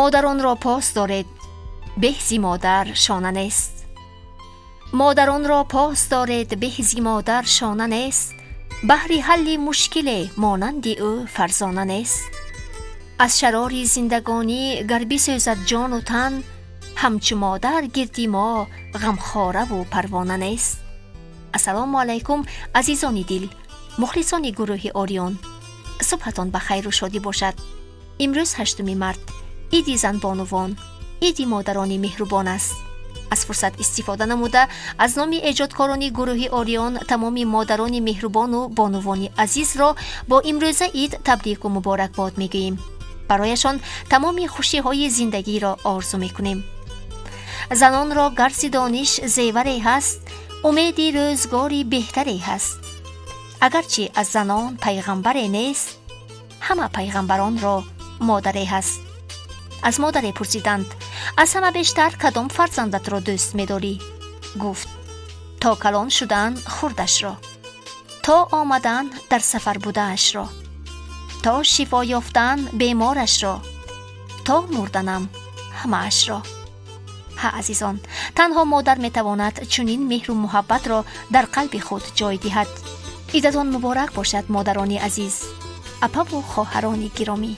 Модаронро пос доред, беҳ зи модар шона нест. Модаронро пос доред, беҳ зи модар шона нест. Баҳри ҳалли мушкиле монанди ӯ фарзона нест. Аз шарори зиндагонӣ гар бисӯзад ҷону тан, ҳамчу модар гирди мо ғамхораву парвона нест. Ассалому алайкум, азизони дил, мухлисони гурӯҳи Ориён. Субҳатон ба хайру шодӣ бошад. Имрӯз 8 март, иди занбонувон, иди модарони меҳрубон аст. Аз фурсат истифода намуда, аз номи эҷодкорони гурӯҳи Ориён тамоми модарони меҳрубону бонувони азизро бо имрӯза ид табрику муборакбод мегӯем. Барояшон тамоми хушиҳои зиндагиро орзу мекунем. Занонро гарзи дониш зеваре ҳаст, умеди рӯзгори беҳтаре ҳаст. Агарчи аз занон пайғамбаре нест, ҳама пайғамбаронро модаре ҳаст. Аз модаре пурсиданд: «Аз ҳама бештар кадом фарзандатро дӯст медорӣ?» Гуфт: «То калон шудан хурдашро, то омадан дар сафар будаашро, то шифо ёфтан беморашро, то мурданам ҳамаашро». Ҳа, азизон, танҳо модар метавонад чунин меҳру муҳаббатро дар қалби худ ҷой диҳад. Идатон муборак бошад, модарони азиз, апаву хоҳарони гиромӣ.